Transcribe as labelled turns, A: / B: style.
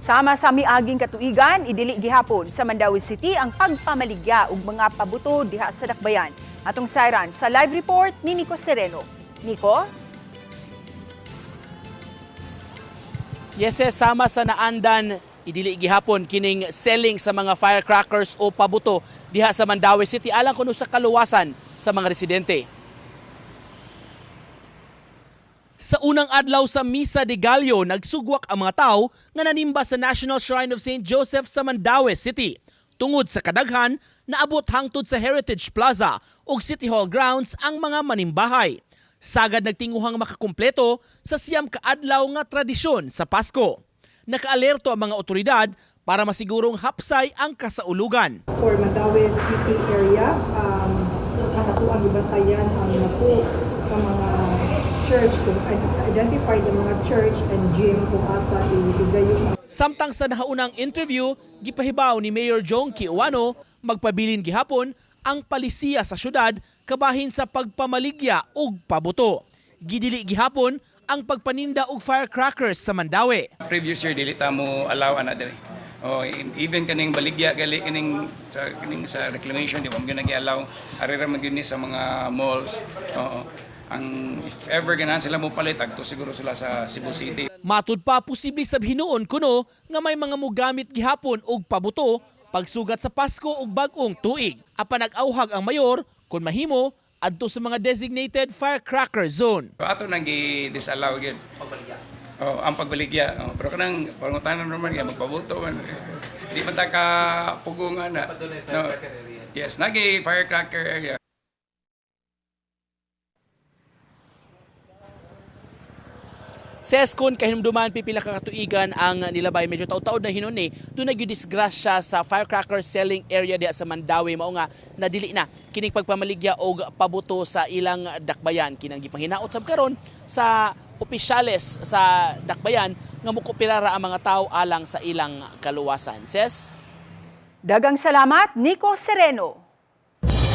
A: Sama sa miaging katuigan, idili gihapon sa Mandaue City ang pagpamaligya og mga pabuto diha sa Dakbayan. Atong sayran sa live report ni Nico Sereno. Nico?
B: Yes, sama sa naandan, idili gihapon kining selling sa mga firecrackers o pabuto diha sa Mandaue City alang kuno sa kaluwasan sa mga residente. Sa unang adlaw sa Misa de Gallo, nagsugwak ang mga tao nga nanimba sa National Shrine of St. Joseph sa Mandaue City. Tungod sa kadaghan, naabot hangtod sa Heritage Plaza ug City Hall grounds ang mga manimbahay. Sagad nagtinguhang makakumpleto sa 9 ka adlaw nga tradisyon sa Pasko. Nakaalerto ang mga otoridad para masigurong hapsay ang kasaulugan.
C: For Mandaue City area, ang atoang gibantayan ang napo sa mga church, kung identify the mga church and gym kung asa ihigayon.
B: Samtang sa nahaunang interview, gipahibaw ni Mayor Jong Kiuano magpabilin gihapon ang palisiya sa syudad kabahin sa pagpamaligya og pabuto. Gidili gihapon ang pagpaninda og firecrackers sa Mandaue.
D: Previous year dili ta mo allow ana diri. Oh, even kaning baligya gali kaning sa reclamation, di ba mo gyud allow. Ari ra man gyud ni sa mga malls. Oo. Ang if ever ganahan sila mo palit, agto siguro sila sa Cebu City.
B: Matud pa, posible sa hinuon kuno nga may mga mugamit gihapon og pabuto pagsugat sa Pasko ug bag-ong tuig. Apan nag-auhag ang mayor kung mahimo adto sa mga designated firecracker zone.
D: So, ato nang gi-disallow gyud. Oh, ang pagbaligya. Oh, pero kanang pangutanan naman kaya magpabuto man. Di man ta ka pugongan na. No. Yes, nagi firecracker area.
B: Sa Eskon, kahinumduman, pipila ka katuigan ang nilabay. Medyo taud-taud na hinon ni, doon disgrasya sa firecracker selling area diha sa Mandaue. Mao nga, nadili na kining pagpamaligya og pabuto sa ilang dakbayan. Kinang gipanginaot sab karon sa opisyales sa dakbayan nga mukopirara ang mga tao alang sa ilang kaluwasan. Ses?
A: Dagang salamat, Nico Sereno.